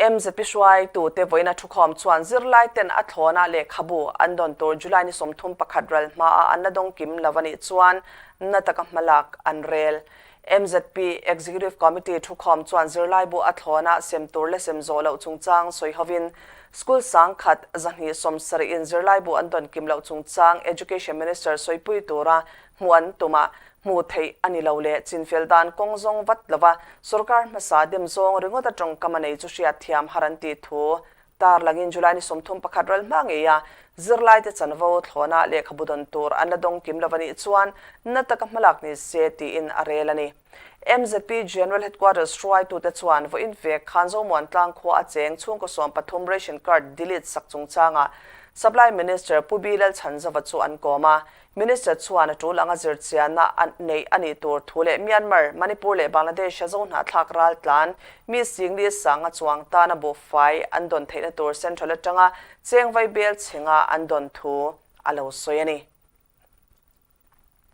MZP hruaitute vawiina thukhawm chuan zirlaiten a thlawna lehkhabu an dawn tur July ni 31 ral hmaa an la dawng kim lo a nih chuan na taka hmalak an rel. MZP Executive Committee thukhawm chuan zirlaibu a thlawna sem tur leh sem zawh loh chungchang sawi hovin School sangkhat 270 in zirlaibu an dawn kim loh chungchang Education Minister sawipui tura hmuh an tum a, hmuh theih a ni lo leh chinfel dan kawng zawng vat lova sorkar hmasa dem zawng ringawt a tawngkam a nei chu hriat thiam har an tih thu tarlangin July ni 31 ral hma ngei a zirlaite chanvo thlawna lehkhabu dawn tur an la dawng kim lova nih chuan na taka hmalak ni se tiin a rel a ni. MZP General Headquarters hruaitute chuan vawiin vek khan Zomuan tlang khua a cheng chhungkaw 13 ration card delete sak chungchangah Supply Minister Pu B Lalchhanzova chu an kawm a, Minister chuan a tul anga zirchianna a neih a nih tur thu leh Myanmar, Manipur leh Bangladesh-a zohnahthlak raltlan mi singli sanga chuang tana buhfai an dawn theihna tur Central atanga cheng vaibel chhenga an dawn thu a lo sawi a ni.